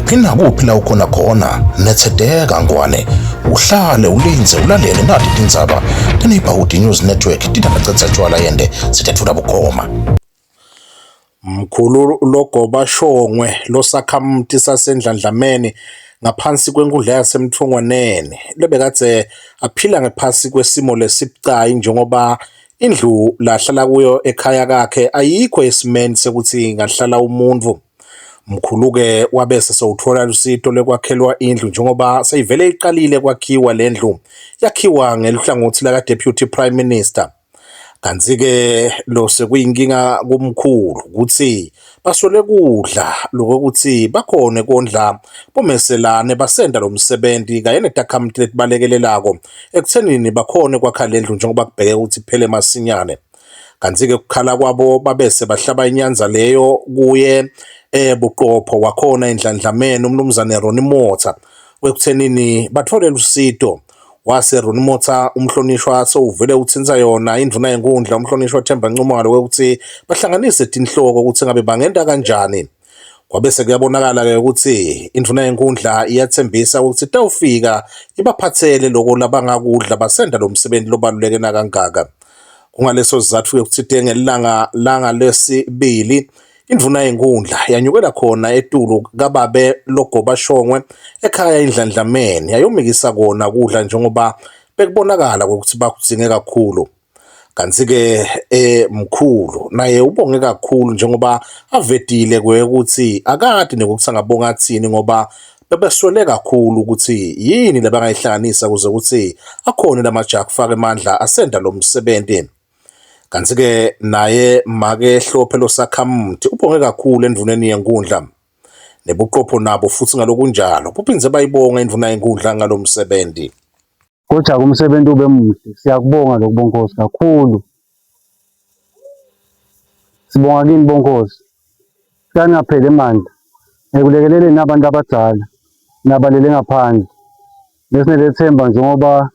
Kuphi nakuphi la ukhona khona, nethedeka Ngwane, uhlale ulindze ulalele nati tindzaba teNeighborhood News Network tindabacetsa tshwala yende sitethula bukhoma. Mkhulu Logoba Shongwe losakhamuti saseNdlandlameni ngaphansi kwenkundla yaseMthongwaneni lobekadze aphila ngephasi kwesimo lesibucayi njengoba indlu lahlala kuyo ekhaya kakhe ayikho esimeni sekuthi ingahlala umuntu. Mkhulu-ke wabese sewuthola lusito lwekwakhelwa indlu njengoba seyivele iqalile kwakhiwa le ndlu yakhiwa ngeluhlangothi laka-Deputy Prime Minister. Kanti-ke lo sekuyinkinga kumkhulu ukuthi baswele kudla lokuthi bakhone kondla bomeselane basenda lo msebenzi kanye netakhamuti letibalekelelako ekuthenini bakhone kwakha le ndlu njengoba kubheke ukuthi iphele masinyane. Kanti-ke kukhala kwabo babese bahlaba inyanza leyo kuye buqopho wakhona eNdlandlameni uMnumzane Ronnie Motha ekuthenini bathole lusito. Wase Ronnie Motha umhlonishwa sewuvele uthinta yona indvuna yenkundla umhlonishwa Themba Nxumalo ukuthi bahlanganise tinhloko ukuthi ngabe bangenta kanjani. Kwabe sekuyabonakala-ke ukuthi indvuna yenkundla iyathembisa ukuthi itawufika ibaphathele loko labangakudla basenda lo msebenzi lobaluleke nakangaka. Kungaleso sizatfu-ke kutsite ngelilanga langalwesibili indvuna yenkundla yanyukela khona etulu kababe Logoba Shongwe ekhaya iNdlandlameni yayomikisa kona kudla njengoba bekubonakala ukuthi bakudzinge kakhulu. Kanti-ke mkhulu naye ubonge kakhulu njengoba avetile ukuthi akade nekuthi angabonga athini ngoba bebeswele kakhulu ukuthi yini labangayihlanganisa ukuze ukuthi akhone lamajaha kufaka emandla asenda lo msebenzi. Kanti-ke naye make Hlophe losakhamuti ubonge kakhulu endvuneni yenkundla. Nebuqopho nabo futhi ngalokunjalo buphindze bayibonga indvuna yenkundla ngalo msebenzi. Kodwa umsebenzi ube muhle, siyakubonga lokhu bonkosi kakhulu. Sibonga kini bonkosi. Sikangapheli emandla ekulekeleleni abantu abadala nabalele ngaphandle. Besinelethemba njengoba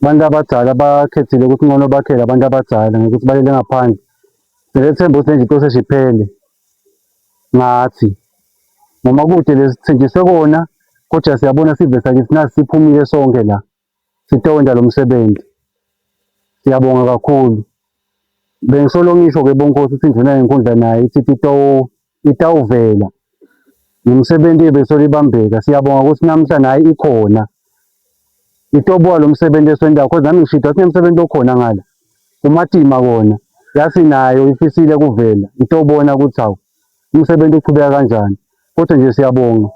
abantu abadala bakhethile ukuthi ngcono bakhele abantu abadala ngokuthi balele ngaphandle. Sinelethemba ukuthi le nje into iphele ngathi noma kude lesithenjiswe kona kodwa siyabona sive sakithi nasi siphumile sonke la sitowenta lo msebenzi. Siyabonga kakhulu. Bengisolo ngisho-ke bonkosi ukuthi indvuna yenkundla nayo ithi itawuvela nomsebenzi ebesolo ibambeka. Siyabonga ukuthi namhla nayo ikhona itobuka lo msebenzi esiwenzayo cause nami ngishida sinemsebenzi okhona ngala kumatima kona yasi nayo ifisile kuvela itobona ukuthi hawu umsebenzi uqhubeka kanjani kodwa nje siyabonga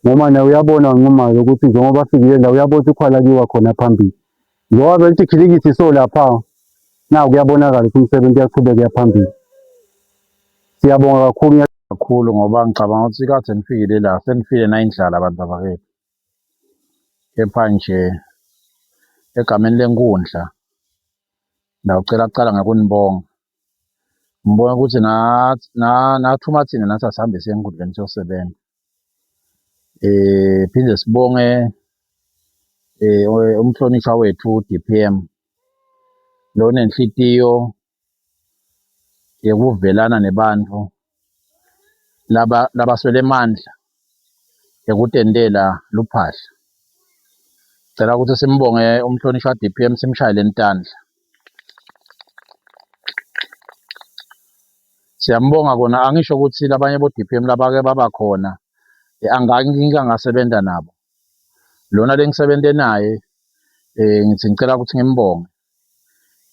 ngoba naye uyabona unqumayo ukuthi njengoba afikile la uyabona ukuthi khwala kuyiwa khona phambili njengoba belithi khilikithi so lapha naku kuyabonakala ukuthi umsebenzi uyaqhubeka uya phambili. Siyabonga kakhulu. Kakhulu ngoba ngicabanga ukuthi kade nifikile la senifike nayindlala abantu abakithi. Kepha nje egameni lenkundla ngiyawucela kucala ngekunibonga. Ngibonge ukuthi nathuma thina nathi asihambe siye enkundleni siyosebenza. Phinde sibonge umhlonishwa wethu u-D_P_M lo onenhlitiyo yekuvelana nebantfu laba labaswele emandla ekutentela luphahla. Cela ukuthi simbonge umhlonishwa D_P_M simshayeleni tandla. Siyambonga kona angisho ukuthi labanye bo-D_P_M labake baba khona angike ngasebenza nabo. Lona lengisebenze naye ngithi ngicela ukuthi ngimbonge.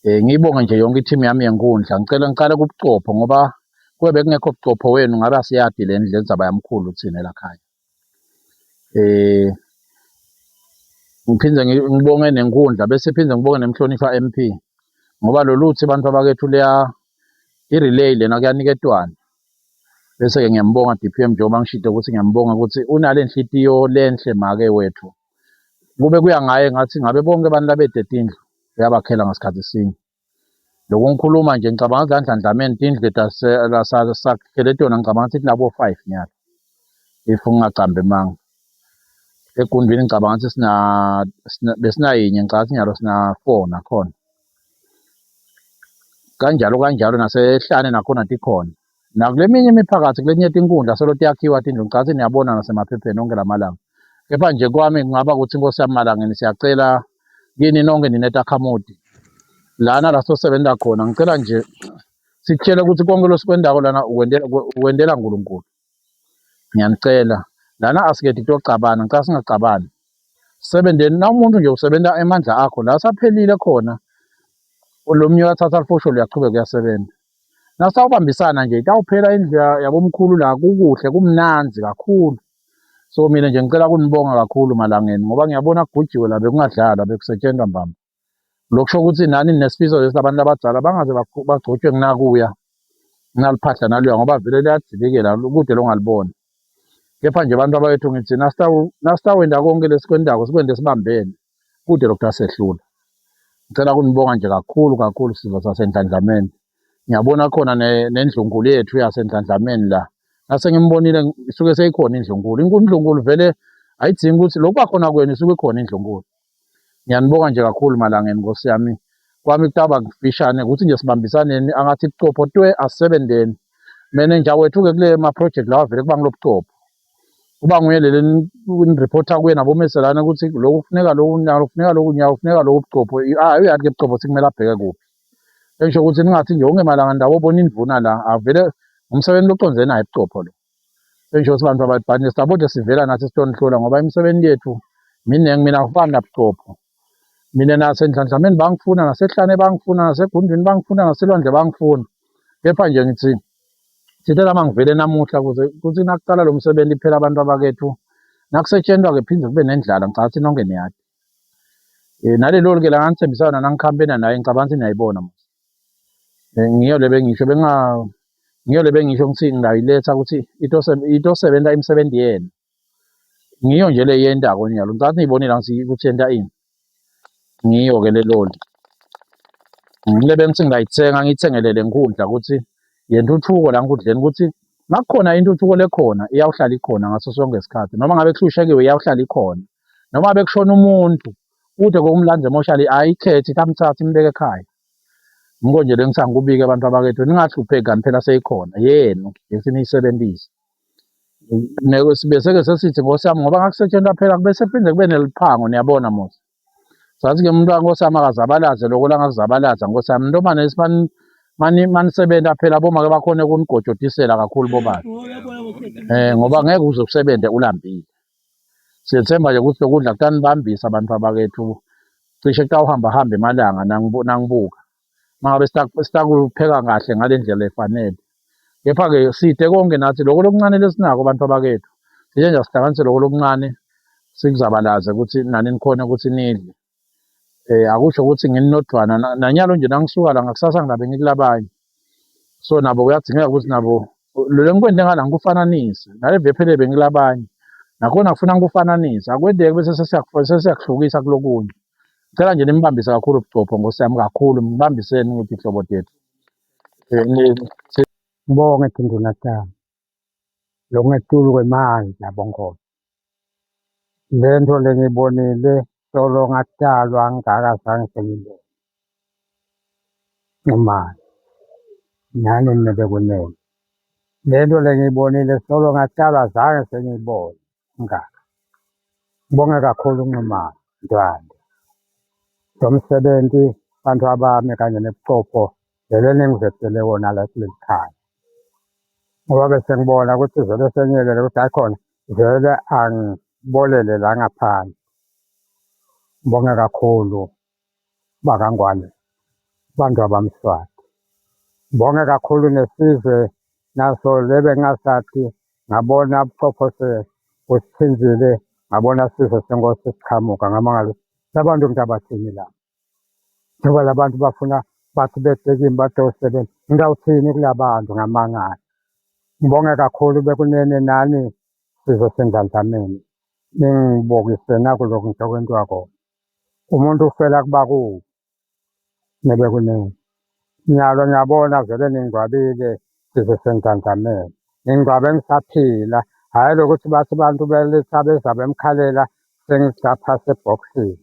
Ngiyibonge nje yonke i-team yami yenkundla. Ngicela ngiqale kubucopho ngoba kube bekungekho bucopho wenu ngabe asiyadi le ndzaba yamkhulu thina lakhaya. Ngiphinde ngibonge nenkundla bese phinde ngibonge nemhlonishwa M_P ngoba lolu thi bantu abakethu leya i-relay lena kuyaniketwana. Bese-ke ngiyambonga D_P_M njengoba ngishilo ukuthi ngiyambonga ukuthi unale nhlitiyo lenhle make wethu. Kube kuya ngaye ngathi ngabe bonke abantu labede tindlu uyabakhela ngasikhathi sinye. Lokhu ngikhuluma nje ngicabanga ukuthi la Ndlandlameni tindlu sakhele tona ngicabanga ukuthi tinabo-five nyalo if ngingacambi emanga. Egumbini ngicabanga ukuthi besinayinye ngicabanga ukuthi nyalo sina-four nakhona. Kanjalo kanjalo nasehlane nakhona tikhona. Nakule minye imiphakathi kuletinye tinkundla solo tiyakhiwa tindlu ngicabanga niyabona nasemaphepheni onke lamalanga. Kepha nje kwami kungaba ukuthi inkosi yami Malangeni siyacela kini nonke nine takhamuti lana la sosebenza khona ngicela nje sitshele ukuthi konke losikwendako lana ukwendela ukwendela uNkulunkulu. Ngiyanicela lana asikethi kuyocabana ngicela singacabani. Sebenzeni na umuntu nje usebenza emandla akho la saphelile khona lo mnye uyathatha lifosholo uyaqhubeka uyasebenza. Nasawubambisana nje itawuphela indlu yabomkhulu la kukuhle kumnandzi kakhulu. So mina nje ngicela kunibonga kakhulu Malangeni ngoba ngiyabona kugujiwe la bekungadlalwa bekusetshenzwa mbamba. Lokusho ukuthi nani ninesifiso lesi abantu abadala bangaze bagcotshwe nginakuya nginaliphahla naluya ngoba vele liyadzibikela kude longalibona. Kepha nje abantu abayethu ngithi nasitawenda konke lesikwendako sikwende sibambene kude lokhu asehlula. Ngicela kunibonga nje kakhulu kakhulu sizwe saseNdlandlameni. Ngiyabona khona nendlunkulu yethu yaseNdlandlameni la. Nase ngimbonile isuke seyikhona indlunkulu. Indlunkulu vele ayidingi ukuthi lokhu bakhona kwenu isuke ikhona indlunkulu. Ngiyanibonga nje kakhulu Malangeni Nkosi yami. Kwami kutaba kufishane ukuthi nje sibambisaneni angathi bucopho twe asisebenzeni. Menenja wethu-ke kule ma-project lawa vele kuba ngilobucopho. Kuba nguye leli niripotha kuye nabomeselane ukuthi lokhu kufuneka lokhu nyalo kufuneka lokhu nyalo kufuneka lokhu bucopho. Ah uyathi ke bucopho sekumele abheke kuphi. Engisho ukuthi ningathi nje wonke malanga ndawo obona indvuna la avele umsebenzi locondzene naye bucopho lo. Sengisho ukuthi bantu abalibhani sabode sivela nathi sitonihlola ngoba imisebenzi yethu miningi mina angifani nabucopho. Mina nasenhlanhlameni bangifuna, nasehlane bangifuna, nasegundwini bangifuna, naselwandle bangifuna. Kepha nje ngithi sithe lama ngivele namuhla kuze kuthi nakuqala lo msebenzi phela abantu abakethu nakusetshenzwa-ke phinde kube nendlala ngicabanga ukuthi nonke niyadi. Nalelo ke la nganithembisana nangikhampena naye ngicabanga ukuthi niyayibona mos. Ngiyo le bengisho benga ngiyo le bengisho ngithi ngingayiletha ukuthi itosebenza imisebenzi yenu. Ngiyo nje le yendako nyalo ngicabanga ukuthi niyibonile angithi ukuthi yenta ini. Ngiyo-ke le loli. Ngile bengithi ngingayithenga ngiyithengele le nkundla ukuthi yentuthuko la nkundleni ukuthi makukhona intuthuko lekhona iyawuhlala ikhona ngaso sonke isikhathi noma ngabe kuhlushekiwe iyawuhlala ikhona noma ngabe kushona umuntu kude kokumlanda emoshali ayikhethi itamthatha imbeke ekhaya. Ngikho nje lengithi angikubike abantu abakethu ningahlupheki kanti phela seyikhona yenu yesi niyisebenzise. Bese-ke sesithi nkosi yami ngoba ngakusetshenzwa phela kubese phinde kube neliphango niyabona mos. Sathi-ke umuntu nkosi yami akazabalaze lokho langakuzabalaza nkosi yami nto mane manisebenza phela bomake bakhona ukunigojodisela kakhulu bobaba. Ngoba ngeke uze usebenze ulambile. Siyethemba nje ukuthi lokudla kutanibambisa abantu abakethu cishe kutawuhamba hamba emalanga nangibuka. Mangabe sitakupheka kahle ngale ndlela efanele. Kepha-ke side konke nathi lokho lokuncane lesinako abantu abakethu. Sike nje sihlanganise lokho lokuncane sikuzabalaze ukuthi nani nikhone ukuthi nidle. Akusho ukuthi ngininodwana nanyalo nje nangisuka la ngakusasa ngilabe ngikulabanye. So nabo kuyadingeka ukuthi nabo lo lengikwente ngala ngikufananise nale vephe le bengilabanye nakhona kufuna ngikufananise akwendeki bese sesiyakuhlukisa kulokunye. Ngicela nje nimbambise kakhulu ubuchopho nkosi yami kakhulu mbambiseni ukuthi hlobo tethu. Ngibonge Tinduna tami lokungetulu kwemandla bonkhosi. Lento lengiyibonile solo ngatalwa ngaka zange sengiyibone. Nxumalo nani nine bekunene. Lento lengiyibonile solo ngatalwa zange sengiyibone ngaka. Ngibonge kakhulu Nxumalo Ndwandwe. Lo msebenzi bantu abami kanye nebuchopho lelo eningizethele wona la kuleli khaya. Ngoba bese ngibona ukuthi vele sengiyekele ukuthi hhayi khona vele angibolele la ngaphandle. Ngibonge kakhulu bakaNgwane, bantu abaMswati. Ngibonge kakhulu nesizwe naso lebe ngingasathi ngabona ubuchopho busithinzile ngabona sizwe senkosi siqhamuka ngamangala labantu ngiyabathini la njengoba labantu bafuna bathi bede kimi badosebenza ngingawuthini kulabantu ngamangala ngibonge kakhulu bekunene nani sizwe sendlandlameni ningibokise nakulokhu ngizokwentiwa kona umuntu ufela kuba kuwo nebe kuningi. Nyalo ngiyabona vele ningcwabile size sengcangcamele. Ningcwabe ngisaphila, hhayi lokuthi bathi abantu beletha beza bemkhalela sengisaphasa ebhokisini.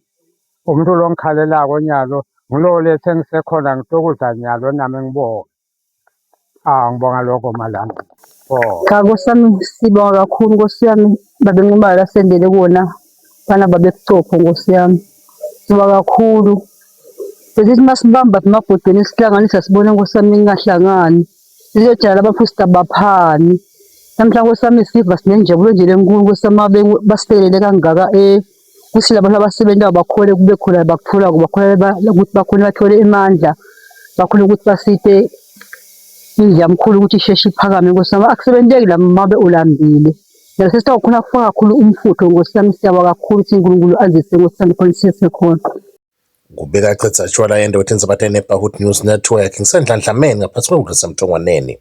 Umuntu lo ngikhalelako nyalo ngulo lethe ngisekhona ngitokudla nyalo nami ngibone. Ah, ngibonga lokho Malanga. Oh. Cha Nkosi yami sibonga kakhulu Nkosi yami babe Nxumalo asendele kuwona bana babekucopho Nkosi yami. Sibonga kakhulu. Besithi masibamba emabhodweni sihlanganisa sibone Nkosi yami ingahlangani. Sizojala abaphristi abaphani. Namhla Nkosi yami siva sinenjabulo nje lenkulu Nkosi yami basilekelele kangaka eh kuthi laba abasebenzayo bakhole kube khona bakutholako bakhole ukuthi bakhone bathole amandla bakhone ukuthi basite indlu yamkhulu ukuthi isheshe iphakame nkosi yami akusebenteki la mabe ulambile nalesisita ukhona kufaka kakhulu umfutho nkosi yami siyabonga kakhulu ukuthi uNkulunkulu azise nkosi yami khona sisekhona. Kubeka Cetsa Tshwala yende wethenza batene Neighborhood News Network ngisendlandlameni ngaphansi kwendlu yasemthongwaneni.